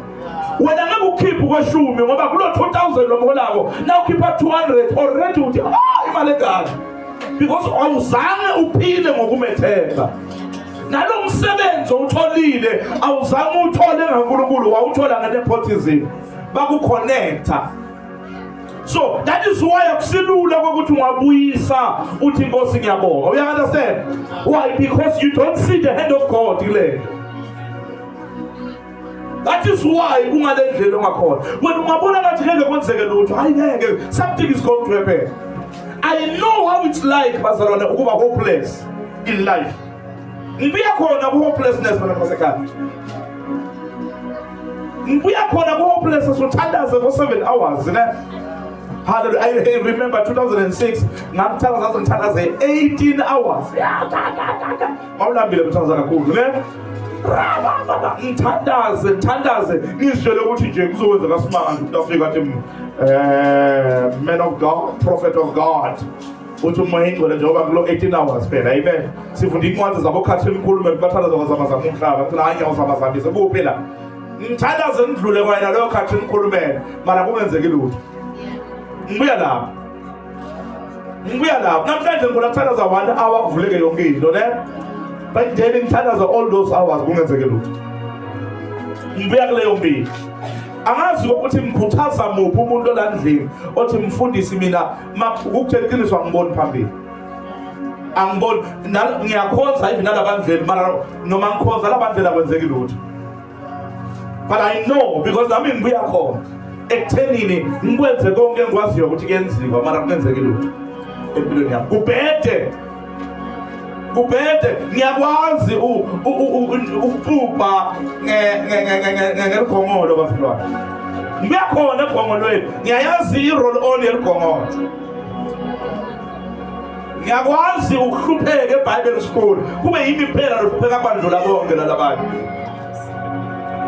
Wena ngeke ukhiphe kweshumi ngoba kulo 2000 lomholako na ukhipha 200 already uthi ah imali engaka. Because awuzange uphile ngokumethemba. Nalo msebenzi owutholile awuzange uthole ngaNkulunkulu, wawuthola ngenepotism. Bakuconnecta. So that is why akusilula ukuthi ungabuyisa uthi Nkosi ngiyabonga. You understand? Why? Because you don't see the hand of God kule. That is why ungale ndlela ongakhona. Wena ungabona ngathi ngeke kwenzeke lutho. Hayi ngeke. Something is going to happen. I know how it's like bazalwane ukuba hopeless in life. Ngibuya khona ku hopelessness mina basekhaya. Ngibuya khona ku hopelessness uthandaze for 7 hours ne. Hallelujah. I remember 2006 ngamthandaza ngaze ngithandaze 18 hours. Mawulambile mthandaza kakhulu ne. Ngithandaze ngithandaze ngizitshele ukuthi nje kuzokwenzeka simanga nje umuntu afika athi man of God, prophet of God. Uthi umoya ingcwele njengoba kulo 18 hours phela amen. Sifunda incwadi zabo khathi elikhulu bathandaza kwazamazama umhlaba. Kuthi hayi ngiyawuzamazamisa kuphi la? Ngithandaze ngidlule kwayena leyo khathi nikhulumele mara kungenzeki lutho. Ngibuya lapho. Ngibuya lapho. Namhlanje ngifuna kuthandaza 1 hour kuvuleke yonke into ne. But then ngithandaza all those hours kungenzeki lutho. Ngibuya kuleyo mpilo. Angazi ukuthi ngikhuthaza muphi umuntu olandlini othi mfundisi mina ukutshela iqiniso angiboni phambili. Angiboni ngiyakhonza even nalabandleni mara noma ngikhonza labandleni akwenzeki lutho. But I know because nami ngibuya khona ekuthenini ngikwenze konke engikwaziyo ukuthi kuyenziwa mara kungenzeki lutho empilweni yami. Kubhede. Kubhede ngiyakwazi ukuxubha ngeligongolo bafilwane. Ngibuya khona egongolweni ngiyayazi i-roll on yeligongolo. Ngiyakwazi ukuhlupheka eBible school kube yimi kuphela lohlupheka kubandlula bonke lalabanye.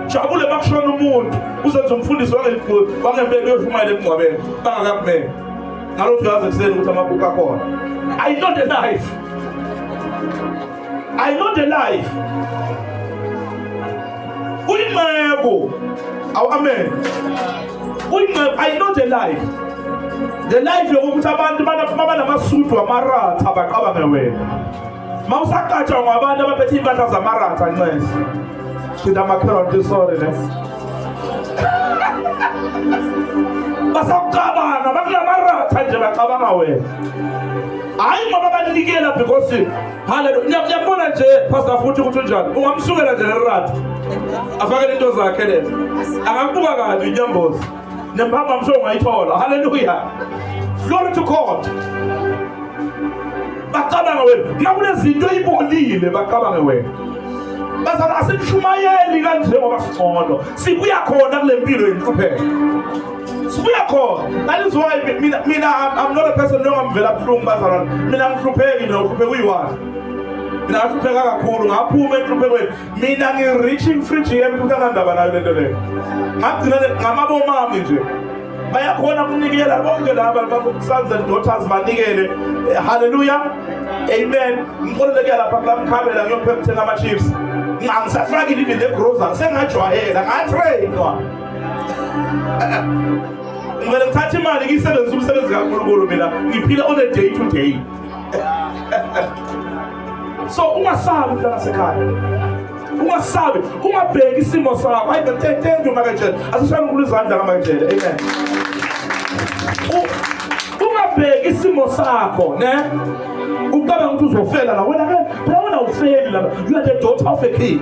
Jabule makushona umuntu uzenza umfundisi wangempela uyoshumayela emngcwabeni bangakakumele. Ngalokhu uyazi ekuseni ukuthi amabuku akhona. I know the life. I know the life. Uyinceku. Awu amen. Uyinceku. I know the life. The life yokuthi abantu banamasudu amaratha baqabange wena. Mawusaqatshwa ngabantu abaphethe impahla zamaratha ncese. Thina amakhelwane sorry ne. Basakucabanga bakulamaratha nje bacabanga wena. Hayi ngoba banikela because haleluya ngiyabona nje pastor futhi ukuthi unjani. Ungamsukela nje leratha. Afake into zakhe lezi. Angakubuka kabi inyambozi. Nempama msho ungayithola. Haleluya. Glory to God. Bacabanga wena. Makunezinto ibolile bacabange wena. Bazalwane asikushumayeli kanje ngoba singcono. Sibuya khona kule mpilo yenhlupheko. Sibuya khona. That is why mina I'm not a person nongamvela buhlungu bazalwane. Mina ngihlupheki mina uhlupheka uyi-one. Mina ngahlupheka kakhulu ngaphuma enhluphekweni. Mina ngi-rich in-fridge yami futhi anandaba nayo lento leyo. Ngagcina ngamabomami nje. Bayakhona ukunikela bonke laba sons and daughters banikele. Hallelujah. Amen. Ngixolele kuya lapha kula mkhabela ngiyopheka ukuthenga ama-chips. Angisafakile even ne-grocery sengajwayela ngatrainwa. Ngivele ngithathe imali ngiyisebenzise umsebenzi kaNkulunkulu mina ngiphila on a day to day. So ungasabi mntana sekhaya. Ungasabi, ungabheki isimo sakho. Hayi thank you Makajele. Asishayele uNkulunkulu izandla kaMakajele. Amen. Ungabheki isimo sakho, ne? Ucabanga ukuthi uzofela la wena ke, phela wena awufeli la. You are the daughter of a king.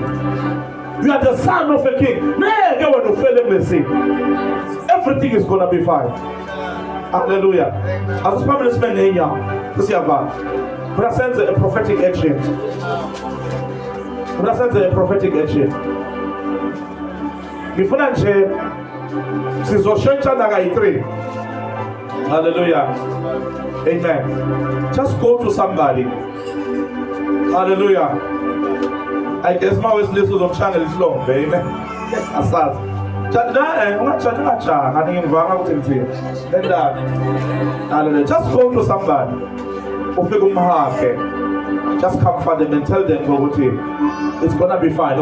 You are the son of a king. Ngeke wena ufele kulesimo. Everything is gonna be fine. Hallelujah. Asisiphambili sibe ney'nyawo. Sisiyavala. Funa senze a prophetic action. Funa senze a prophetic action. Ngifuna nje sizoshentshana kayi-3. Hallelujah. Amen. Just go to somebody. Hallelujah. I guess uma wesilisa uzomshangela ihlombe. Amen. Asazi. Jani na eh ungajani ungajani aningivanga ukuthi ngithini. Lendaba. Hallelujah. Just go to somebody. Ufike umhage. Just comfort them and tell them ukuthi it's gonna be fine.